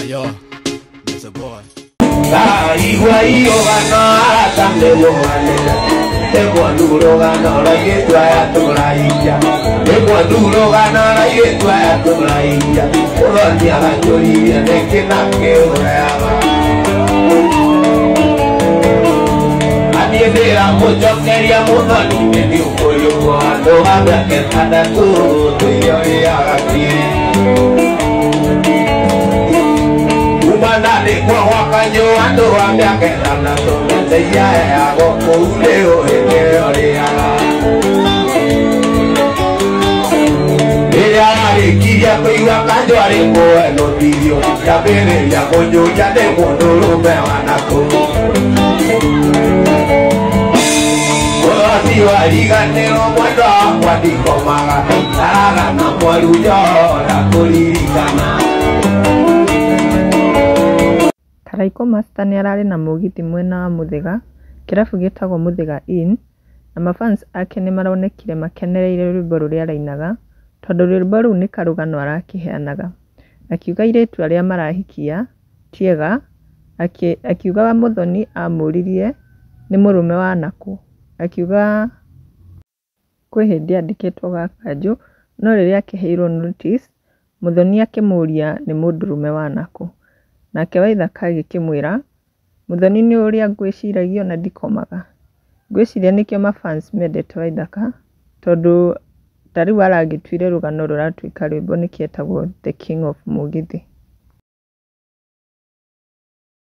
Yo, it's a boy. Ndaigua irũgano arata nĩgũganĩra nĩ rũgano rwaigĩtwo aya tũrahingia nĩ rũgano rwaigĩtwo aya tũrahingia mũthoni agacũririe nĩkĩ na kĩũreaga aniĩ ndĩramũcokeria mũthoni nĩ ũkũrĩũkwo andũ a mĩaka ĩtandatũ tũiorĩaga kĩ kumana nĩkuo gwakanyo andũ a mĩaka ĩtandatũ mbeca heagwo kũu nĩ ũhĩndĩ ũrĩaga rĩrĩa arĩkirie kũigua kanjũ arĩ kũhe nũthithio kĩambĩrĩria kũnjũria nĩ mũndũrũme wanakũ mũthoni wariganĩrwo mwendwa wakwa ndikomaga taragana mwarujo na kũririkana. Karaikũ Master nĩararĩ na mũgithi mwena wa Muthĩga, kĩrabu gĩtagwo Muthĩga Inn, na mafans ake nĩmaronekire makenereire rwĩmbo rũrĩa arainaga, tondũ rwĩmbo rũu nĩ karũgano arakĩheanaga. Akiuga airĩtu arĩa marahikia ti ega, akiuga Muthoni amũririe nĩ mũrũme wa nakũ, akiuga kwĩ hĩndĩ andĩkĩtwo ga kanjũ, no rĩrĩa akĩheirwo notice, Muthoni akĩmũria nĩ mũndũrũme wa nakũ. Nake Waithaka agĩkĩmwĩra, Muthoni nĩ ũrĩa ngwĩciragia ona ndikomaga. Ngwĩciria nĩkĩo mafans mendete Waithaka, tondũ ta rĩu aragĩtuire rũgano rũratuĩka rwĩmbo nĩkĩo etagwo the king of mũgithi.